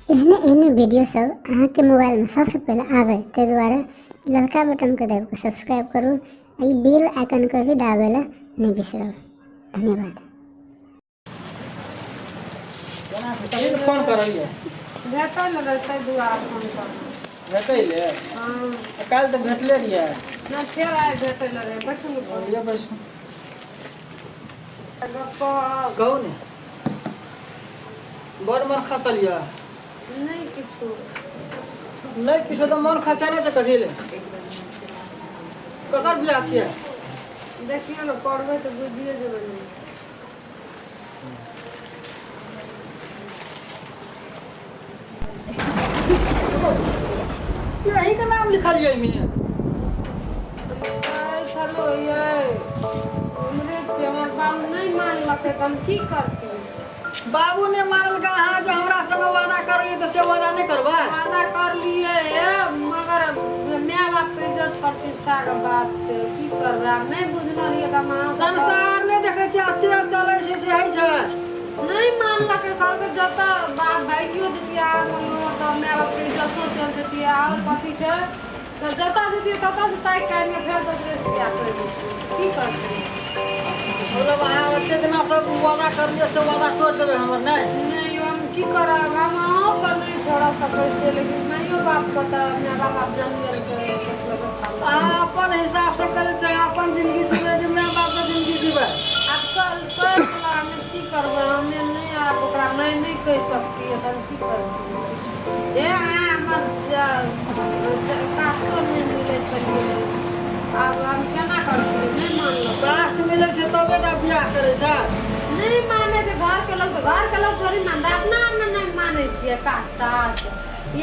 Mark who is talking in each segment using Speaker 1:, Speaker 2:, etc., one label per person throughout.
Speaker 1: एहने एहने वीडियो सब अहाँके मोबाइलमे सबसँ पहिले आबै ताहि दुआरे ललका बटनके दाबि कऽ सब्सक्राइब करू आ ई बेल आइकनके भी दाबै लए नहि बिसरब। धन्यवाद।
Speaker 2: तभी ने फोन करलियै।
Speaker 3: भेटल रहै ताहि दुआरे फोन करलहुँ।
Speaker 2: भेटै ले?
Speaker 3: हँ।
Speaker 2: काल्हि तऽ भेटले रहियै।
Speaker 3: नहि, फेर आइ भेटै लए रहै। बैठू ने।
Speaker 2: ये बैसू।
Speaker 3: गप कहब।
Speaker 2: कहू ने। बड़ मन खसल यऽ?
Speaker 3: नहि किछु।
Speaker 2: नहि किछो तऽ मन खसेने छै कथी ले? ककर बियाह छियै?
Speaker 3: देखियौ ने, पढ़बै तऽ बुझिए जेबै ने।
Speaker 2: यही के नाम लिखल ये एहिमे?
Speaker 3: छलो ये उमरे छियै, हमर बाबू नहि मानलकै तऽ हम की करतियै?
Speaker 2: बाबू ने मारलकै, अहाँ जे हमरा संग वादा करलियै तऽ से वादा नहि करबै?
Speaker 3: वादा करलियै, मगर माय बाप के इज्जत प्रतिष्ठा के बात छै, की करबै? आब नहि बुझने रहियै तऽ हम अहाँ
Speaker 2: संसार नहि देखै छियै, एते चलै छै से होइ छै।
Speaker 3: नहि मानलकै, कहलकै जतऽ बाप भागियो जतियै आब तऽ माय बापके इज्जतो चलि जतियै, आओर कथी छै, तऽ जतऽ जतियै ततऽ से ताकि काटि कऽ फेर दोसरे से बियाह करि दैतियै। की करतियै?
Speaker 2: मतलब अहाँ ओते दिना सब वादा करलियै से वादा तोड़ि देबै हमर? नहि
Speaker 3: नहि यौ, हम की करब? हम अहूँके नहि छोड़ सकै छियै, लेकिन माइयो बापके तऽ माय बाप आब जानबे करै।
Speaker 2: अहाँ अपन हिसाबसँ करै छियै, अहाँ अपन जिंदगी जीबै कि माय बापके जिंदगी जीबै?
Speaker 3: आब कल कर हमे की करबै? हमे नहि आब ओकरा नहि नहि कहि सकतियै तऽ हम की करतियै? हे, अहाँ हमर कास्टो नहि मिलै छलियै, आब हम केना करतियै? नहि मानलक।
Speaker 2: कास्ट मिलै छै तबे टा बियाह करै छै?
Speaker 3: नहि मानै छै घरके लोक तऽ घरके लोक थोड़ी मानतै। अपना आरमे नहि मानै छियै कास्ट तास्ट,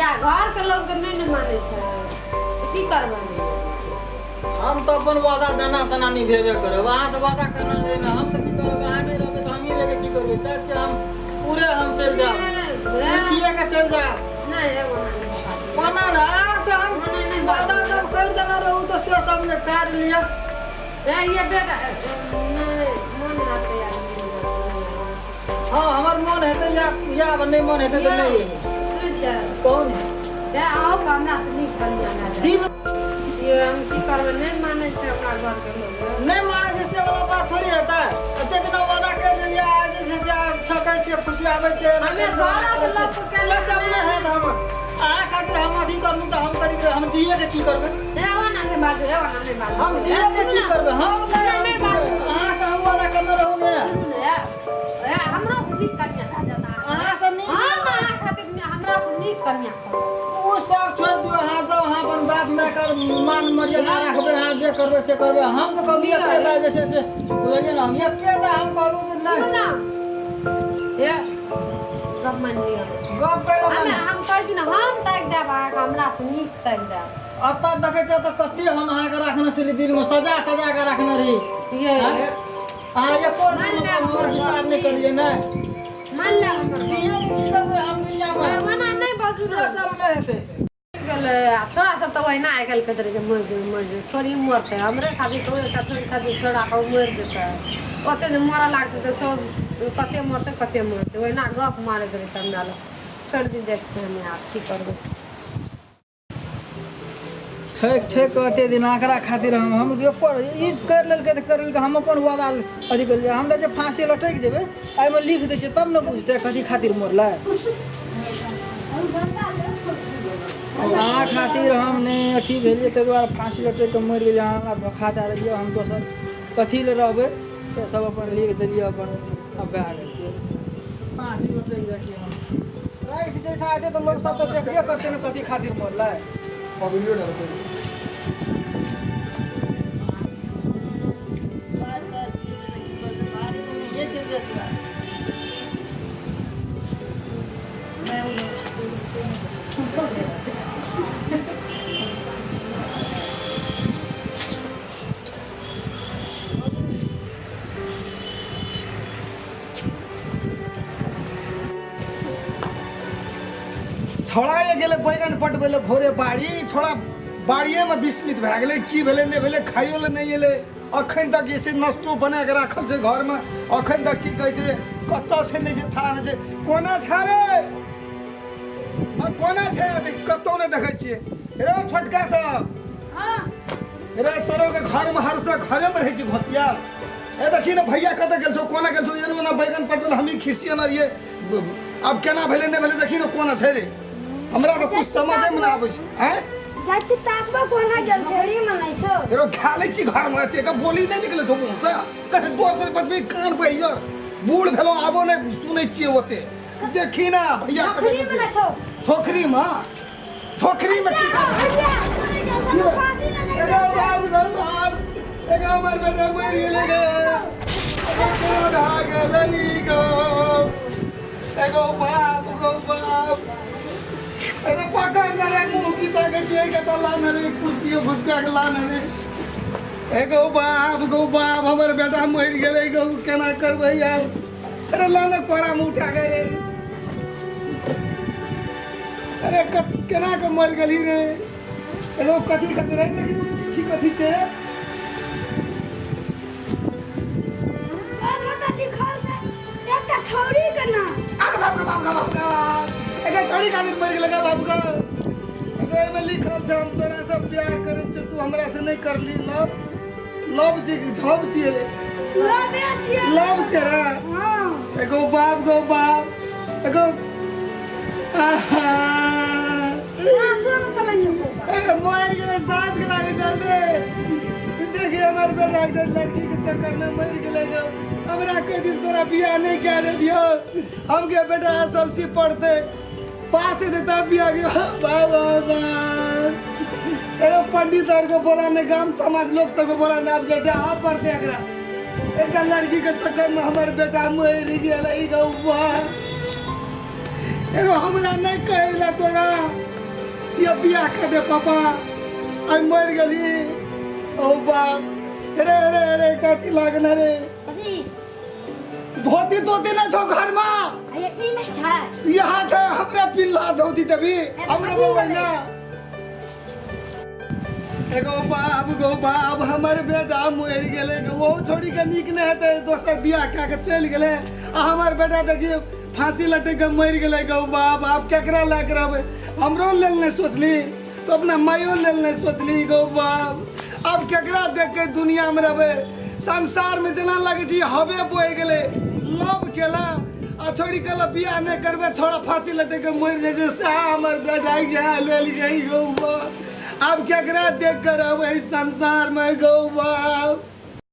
Speaker 3: या घरके लोक तऽ नहि ने मानै छै, की करबै?
Speaker 2: हम तऽ अपन वादा जना तना निभेबे करब। अहाँ से वादा करना रहै ने, हम तऽ की करब? अहाँ नहि रहबै तऽ हमही लेके की करबै? चाहै छियै हम पूरे हम चलि जायब, पूछिए के चलि जायब।
Speaker 3: नहि, एगो नहि बात।
Speaker 2: कोना ने अहाँ से हम
Speaker 3: ओना नहि बात।
Speaker 2: वादा जब कर देने रहू तऽ से सब ने काट लिअ।
Speaker 3: ए, ये बेटा, नहि मन हेतै यार।
Speaker 2: हँ, हमर मन हेतै या या नहि मन हेतै तऽ नहि एबै।
Speaker 3: सुनै छियै?
Speaker 2: कहू ने।
Speaker 3: ए, अहूँके हमरा से नीक कनिया भए जायत।
Speaker 2: दिल
Speaker 3: ये, हम की करबै? नहि मानै छै हमरा घरके लोक।
Speaker 2: नहि मानै छै से वाला बात थोड़ी हेतै। एते दिना वादा कर लेलियै, आइ जे छै से आइ ठकै छियै, फुसियाबै छियै।
Speaker 3: हमे घरक लोक के
Speaker 2: से सब नहि हैत। हमर अहाँ खातिर हम अथी करलू तऽ हम कथी करबै? हम जिए के की करबै?
Speaker 3: ए, ओना नहि बाजू, ए, ओना नहि बाजू।
Speaker 2: हम जिए के की करबै? हम
Speaker 3: नहि,
Speaker 2: नहि
Speaker 3: नहि बाजू।
Speaker 2: अहाँ से हम वादा करने रहू ने।
Speaker 3: सुनू ने, ए, ए, हमरो से नीक कनिया भए जायत अहाँके।
Speaker 2: अहाँ से नीक?
Speaker 3: हम अहाँ खातिर हमरा से नीक कनिया खोजब।
Speaker 2: ओ सब छोड़ि दियौ। अहाँ जब अहाँ अपन बाप माय के मान मर्यादा राखबै, अहाँ जे करबै से करबै। हम तऽ कहलहुँ एके दा जे छै से बुझलियै ने, हम एके दा हम कहलहुँ जे
Speaker 3: सुनू
Speaker 2: नहि
Speaker 3: ने, हे, गप मानि लिअ।
Speaker 2: गप कहि
Speaker 3: हमे हम कहै छी ने, हम ताकि देब अहाँके, हमरा से नीक ताकि देब।
Speaker 2: एतऽ देखै छियै तऽ कते हम अहाँके रखने छली, दिलमे सजा सजा कऽ रखने रही।
Speaker 3: ये
Speaker 2: अहाँ एको
Speaker 3: मानि
Speaker 2: दिन
Speaker 3: लेब
Speaker 2: हमर
Speaker 3: हमर
Speaker 2: विचार
Speaker 3: गप।
Speaker 2: नहि करियै ने।
Speaker 3: मानि लेब हमर गप।
Speaker 2: जिए के की करबै हम दुनियामे?
Speaker 3: ओना नहि बाजू
Speaker 2: से
Speaker 3: ने।
Speaker 2: सब नहि हेतै।
Speaker 3: गेलै आ छोड़ा सब तऽ ओहिना आइ काल्हि कहैत रहै छै मरि जेबै, मरि जेबै। थोड़ी मरतै हमरे खातिर तऽ ओहि खातिर खातिर छोड़ा के मरि जेतै? ओते जे मरऽ लागतै तऽ सब कते मरतै, कते मरतै? ओहिना गप मारैत रहै छै हमरा लग। छोड़ि दी, जाइ छियै हमे, आब की करबै?
Speaker 2: ठकि ठकि कऽ एते दिन एकरा खातिर हम एको ई करि लेलकै तऽ करि लेलकै। हम अपन वादा अथी करि हम तऽ जे फाँसी लटकि जेबै, एहिमे लिख दै छियै, तब ने बुझतै कथी खातिर मरलै। अहाँ खातिर हम नहि अथी भेलियै, ताहि दुआरे फाँसी लटकि कऽ मरि गेलियै। अहाँ हमरा धोखा दए देलियै, हम दोसर कथी लए रहबै, से सब अपन लिख देलियै अपन। आब भए गेल, फाँसी लटकि जाइ छियै हम। राति जाहिठाम हेतै तऽ लोक सब तऽ देखबे करतै ने कथी खातिर मरलै।
Speaker 4: पगड़ियो डरतै। छौड़ा ये गेलै बैगन पटबै लए भोरे बाड़ी, छौड़ा बाड़िएमे विस्मित भए गेलै। की भेलै नहि भेलै, खाइयो लए नहि एलै अखन तक। जे छै नाश्तो बना कऽ राखल छै घरमे, अखन तक की कहै छै, कतऽ छै नहि छै, थाह नहि छै। कोना छै रे? आ कोना छै अभी कतौ नहि देखै छियै रे छोटका सब
Speaker 5: हाँ
Speaker 4: रे तोरो के घर में हर से घरे में रहै छी घोसियाल ए देखी ने भैया कतऽ गेल छौ कोना गेल छौ एलो ना बैगन पटल हमही खिसियन रहियै आब केना भेलै नहि भेलै देखी ने कोना छै रे हमरा तऽ कुछ समझे में ना आबै छै आँय
Speaker 5: जाइ छी ताकबो कोना गेल छै
Speaker 1: झोरी में नहि छौ
Speaker 4: रो खा लै छी घर में एते के बोली नहि निकलै छौ मुँह से कहे तोर से बतबी कान पे यार बूढ़ भेलो आबो नहि सुनै छियै ओते देखी ना भैया कतऽ
Speaker 1: झोरी में
Speaker 4: गेल
Speaker 1: नहि
Speaker 4: छौ।
Speaker 1: छौ
Speaker 4: ठोकरी में ठोकरी में की कर एगो बाप रे बाप एगो हमर बेटा मरि गेलै गे एगो केना भए गेलै गो एगो बाप गो बाप अरे पकड़ न रे मुँह की ताकै छियै के तऽ लान रे कुर्सियो घुसका के लान रे एगो बाप गो बाप हमर बेटा मरि गेलै गो केना करबै यार अरे लान कोरा में उठा के रे अरे केना के मरि गेली रे एगो कथी कथी रहे देखी चिट्ठी कथी छै रे
Speaker 5: ओहिमे तऽ लिखल छै एकटा छौड़ी के नाम
Speaker 4: आ बाप गे बाप गे बाप गे एगो छौड़ी खातिर मरि गेलै गे बाप गे एगो एहिमे लिखल छै हम तोरा से प्यार करै छियौ तू हमरा से नहि करली लव लव छी झब छियै रे
Speaker 5: लवे छियै
Speaker 4: लव छै रे
Speaker 5: हाँ
Speaker 4: एगो बाप गो बाप एगो आहा
Speaker 5: सासो ने चलै छै बौआ।
Speaker 4: अरे मर गेलै साँझ के लागे चलते देखिए हमर बेटा के लड़की के चक्कर में मर गेलै गो हमरा कई दिन तोरा बियाह नहीं कह देलियो हम के बेटा एस एल सी पढ़ते पास हेतै तब बियाह के बाय बाय बाय एगो पंडित आर के बोला ने गाम समाज लोग सबके बोला ने अब बेटा आ पढ़ते एकरा एकटा लड़की के चक्कर में हमर बेटा मर गेलै गौवा एगो हमरा नहीं कहला तोरा ये बियाह कर दे पापा आई मर गेली ओ बाप अरे अरे अरे कथी लागल रे
Speaker 1: अथी
Speaker 4: धोती तोती नहीं छौ घर में
Speaker 1: अरे ई नहि छै
Speaker 4: यहाँ छै हमरा पिल्ला धोती देबी हमरो बबैया एगो बाप गो बाप हमर बेटा मरि गेलै ओहो छोड़ी के नीक नहि हेतै दोसर बियाह कए के चलि गेलै आ हमर बेटा देखियौ फांसी लटकि के मरि गेलै गो बाप आब केकरा लए के रहबै हमरो लेल नहि सोचली तो अपना मायो लेल नहि सोचली गो बाप आब केकरा देख के दुनिया में रहबै संसार में जेना लगै छै हवे बहि गेलै लव केला आ छोड़ी कहला बियाह नहि करबै छोड़ा फांसी लटकि के मरि जाइ छै सएह हमर बेटा गया लेल गई गौ बाप आब केकरा देख कर रहबै संसार में गौ बाप।